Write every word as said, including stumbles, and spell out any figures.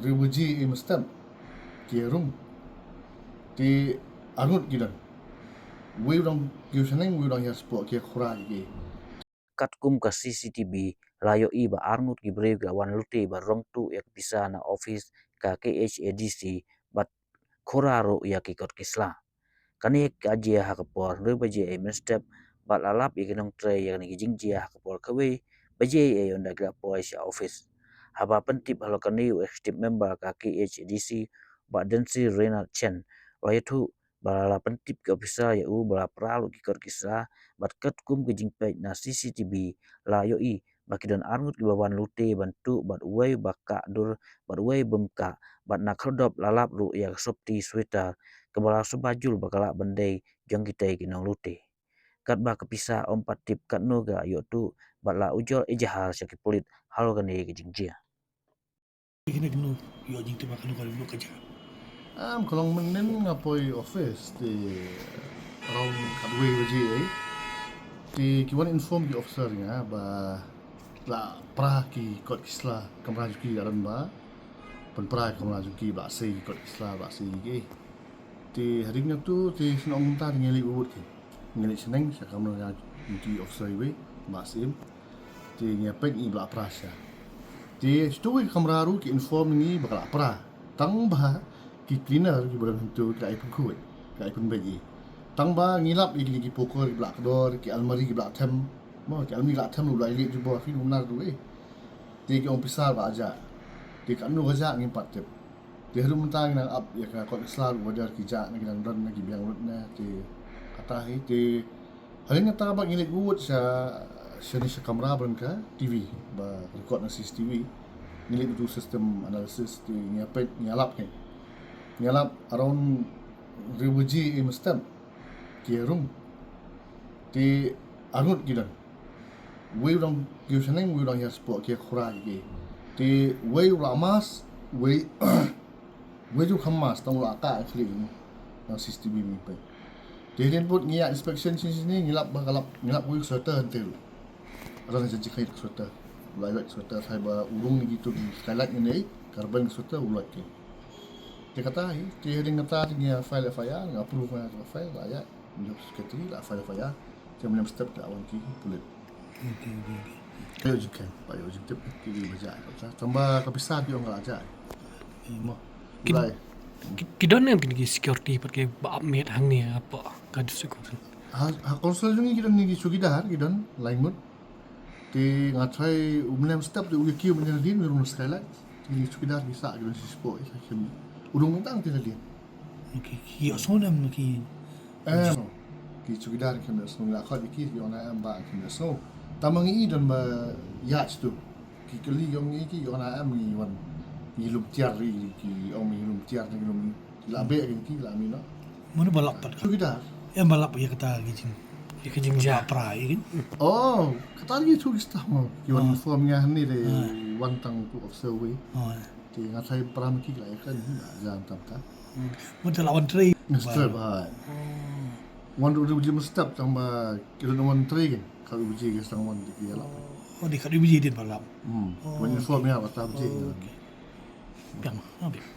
Hynriew baje mynstep ki rung. Te arngut ki don. Wei u dang kiew shaneng, wei u dang hiar spah, ki khura ki. Katkum ka C C T V la ïohi ba arngut ki briew ki la wan lute bad rong tuh ïa ka pisa na office ka K H A D C bad khura ruh ïa ki kot ki sla. Kane ka jia ha ka por hynriew baje mynstep bad la lap ïa ki nongtrei ïa kane ka jingjia ha ka por kawei baje ïa ynda ki la poi sha office. Haba pyntip halor kane u executive member ka K H A D C, Bah Dency Renard Chen, u la ïathuh ba la pyntip ki officer ïa u ba la pra lut ki kot ki sla bad katkum ka jingpeit na C C T V la ïohi ba ki don arngut kiba wan lute ban tuh bad uwei ba kah dur bad uwei bym kah, bad na khyrdop la lap ruh ïa ka sopti sweater kaba la suba jur ba ka lah ban dei jong kitei ki nonglute. Katba ka pisa ym pat tip katno ka ïoh tuh bad la ujor ijahar sha ki pulit halor kane ka jingjia. Kine kino ïoh jingtip ba kano ka lut ka jia. Am ka long mynnin nga poi office te around katwei baje ei. Te ki wan inform ki officer ïa nga ba la pra ki kot ki sla, kamra jong ki, la don ba pynpra ki kamra jong ki, ba sei ki kot ki sla, ba sei ki. Te hadien kata te shnong mynta te ngi leit bud ki. Ngi leit shaneng sha kamra jong ki officer iwei, Bah Syiem. Te ngi ïa peit ngi ba la pra sha. Te shuh ki kamra ruh ki inform ngi ba ka la pra. Tang ba ki cleaner kiba don hangto ki la ïa pynkhuid, ki la ïa pynbeit ïa. Tang ba ngi lap ïa kine ki poker kiba la kdor, ki almari kiba la them. Mo, ki almari la them ruh la ïa leit jubor, phi, u nar ruh ei. Te ki ong pisa ba la jah. Te katno ka jah ngim pat tip. Te haduh mynta ngi nang ap ïa ka kot ka sla ruh whether ki jah ne ki nang don ne ki biang lut ne, te kata hi. Te hadien kata ba ngi leit bud sha, shane sha kamra ba don ka T V ba record na C C T V. Ngi leit bud u system analysis te ngi ïa peit, ngi ïa lap, ngi ïa lap around hynriew baje mynstep ki rung. Te arngut ki don. Wei u dang kiew shaneng, wei u dang hiar spah, ki khura ki. Te wei u la mask, wei, wei ju kham mask, tang u la kah khlieh na C C T V mi peit. Te hadien bud ngi ïa inspection shisha shisha ngi lap ba ka lap, ngi lap wei sweater hangtei ruh. Rang jan jingkheiñ sweater. U la ïoh sweater, hai ba u rung ne ki tu ki skylight ne, kyrben sweater u la ki. Te kata hi, te hadien kata te ngi ïa file F I R, ngi approve, ngi ïa file, la ïa. Ngi secretary la file F I R. Te mynstep la wan ki pulit. Okey, okey, okey. Ba ïoh jingkheiñ, ba ïoh jingtip, ki ba jah. Tang ba ka pisa ki ong ka la jah. Mo. Ki, ki, ki don ne kine ki security pat kiba ap miet hangne hapoh ka district council? Ha, ha council jong ngi ki don ne ki chowkidar, ki don lai ngut. Te nga try u mynstep te u ïa kiew mynstep, u rung skylight. Kine ki chowkidar ki sah, ki don shi spah, ki sah khim. U rung tang te la leit. Ki, ki ïohsngew ne em ki? Em. Ki chowkidar ki ïohsngew, la khot ïa ki, ki ong em ba ki ïohsngew. Tang ma ngi don ba ïa tu. Ki kylli ïa ngi, ki ong em, ngi wan. Ngi lum tiar ri, ki ong ngi lum tiar, ngi lum, la beh ki, ki la mih noh. Mano ba lap pat ka? Chowkidar. Em ba lap ïa kata ki jing, ïa ki jingjia pra ïa ki. Oh, kata ki tu ki staff mo. Ki wan inform ïa hangne de, wan tang tu officer wei. Oh. Te nga try pra ma ki, la ïa kren, la jan tam ta. Mo te la wan trei. Mynstep ba. Wan ruh ruh mynstep tang ba ki ruh wan trei ki. Ka ruh ji ki stang wan ki ïa lap. Oh, di ka ruh ji din ba lap. Hmm. Wan inform ïa ba ta ji. Okey. Biang, ah, biang.